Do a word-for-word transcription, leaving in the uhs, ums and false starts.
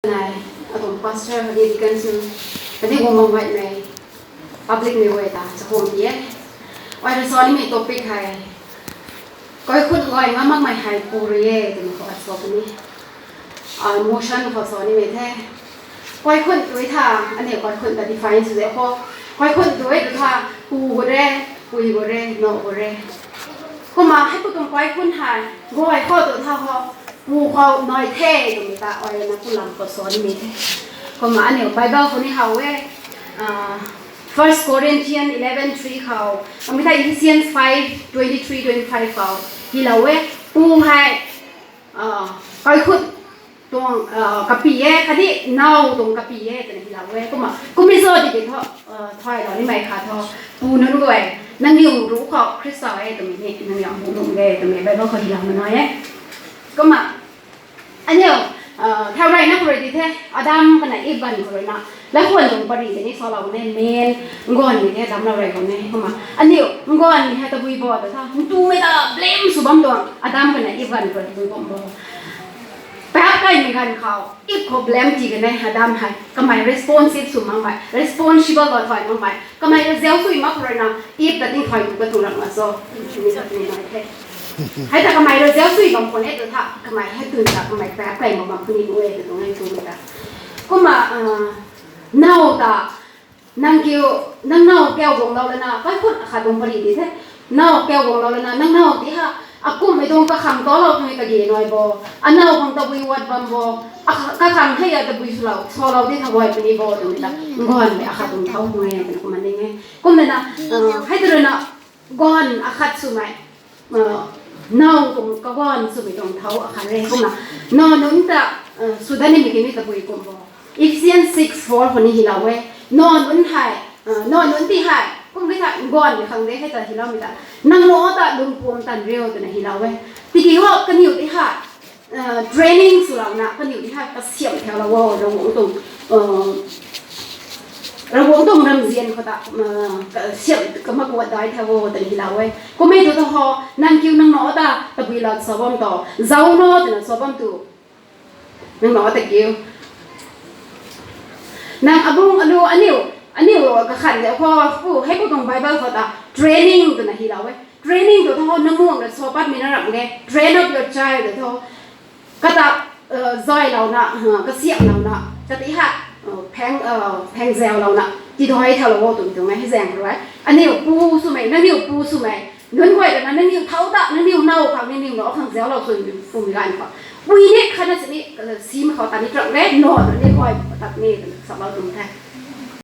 Nai, atuang pastor hadi deacon su, hadi gumam wai mei, public mei wai ta chakhwang ti e. Ai rui sa nimei topic hei, kaikhun guay ngam makmei hei pu rui e twmei khou ai sa puni. Ai motion khou sa nimei the. Kaikhun tui tha, aniu kaikhun ta define sw de kho. Kaikhun tui tu tha, pu gu re, pui gu re, now gu re. Kumna hei pu tuang kaikhun hei, guay khou tu tha ho, pu khou nai the twmei ta ai na pu lam khou sa nimei the. Kumna aniu Bible khou ni how e, First Corinthians eleven three khou, amei ta Ephesians five twenty three twenty five khou hylou e, pu hei kaikhun tuang kapi e, khatni now tuang kapi e twna hylou e. Kumna kummei sa di di thu, thaylou nimei khat thu, pu nunc guay, nangniw ruc khou Khrista e twmei ni nangniw amuh nunc de twmei Bible khou hylou na nai e. Kumna aniu thau rey na khou rui di the, Adam khatni Eve ganv khou rui na, laikhuan tuang pary tei ni salou ne, men, nganvmei the Adam lou rey khou ne. Kumna aniu nganvmei hei tabui bo ta tha, ntumei ta blame sw bam tuang Adam khatni Eve ganv khou tabui bam bo. Paap kaimei ganv khou Eve khou blame ti kan e, Adam hei kamei responsive sw makmei, responsible ba thay makmei, kamei rui zauc sui mak khou rui na, Eve ta tingkhay tu katuang rak na so, mi sa tuni nai the. Hei ta kamei rui zauc sui bam khou ne tu tha, kamei hei tun ta kamei paap kai mak bam khou ni nu e tu tuang e tu ta. Kumna now ta, nang kiu, nang now kiu guanglou lana, kaikhun akhat tuang pary di the. Now kiu guanglou lana, nang now ti ha, akumhmei tuang kakhang talou twmei kage nai bo, anow khang tabui wat bam bo, kakhang hei a tabui swlou, salou di tha guay puni bo twmei ta, nganvmei akhat tuang thau nai e twna kumna ning e. Kumna na, hei tu rui na, ganv akhat swmei, now tuang kaganv swmei tuang thau akhat re. Kumna now nunc ta sw dat nimei kini tabui kum bo. Ephesians six four khou ni hylou e. Now nunc hei, now nunc ti hei kum kei tha nganvmei khang de hei ta hyloumei ta, nang nac ta lungpuam tan riu twna hylou e. Tiki ho kaniw ti hei training swlouna kaniw ti hei kasiamh thaulou o, Ravguangc tuang, Ravguangc tuang ramzian khou ta kasiamh kamakuat dai thau o twna hylou e. Kummei tu ta ho, nang kiu nang nac ta tabui lat sa bam tu, zauc na twna sa bam tu, nang nac ta kiu. Nang abung anu aniu, aniu kakhan de khou pu hei pu tuang Bible khou ta training twna hylou e. Training tu tha ho nang muang ra sa patmei na ram de, train up your child tho. Kata zaylouna, kasiamhlouna, kati ha, phang, phang zaulouna tidai thaulou o twmei tuang e. Hei zaeng rui aniu pu swmei, nangniw pu swmei nunc guay rana nangniw thau ta, nangniw now khang, nangniw nac khang zaulou sw pumei ganv khou, pui ni khatna sini, simei khou ta ni trak de, nac ta ni guay ta ni twna salou tuang the.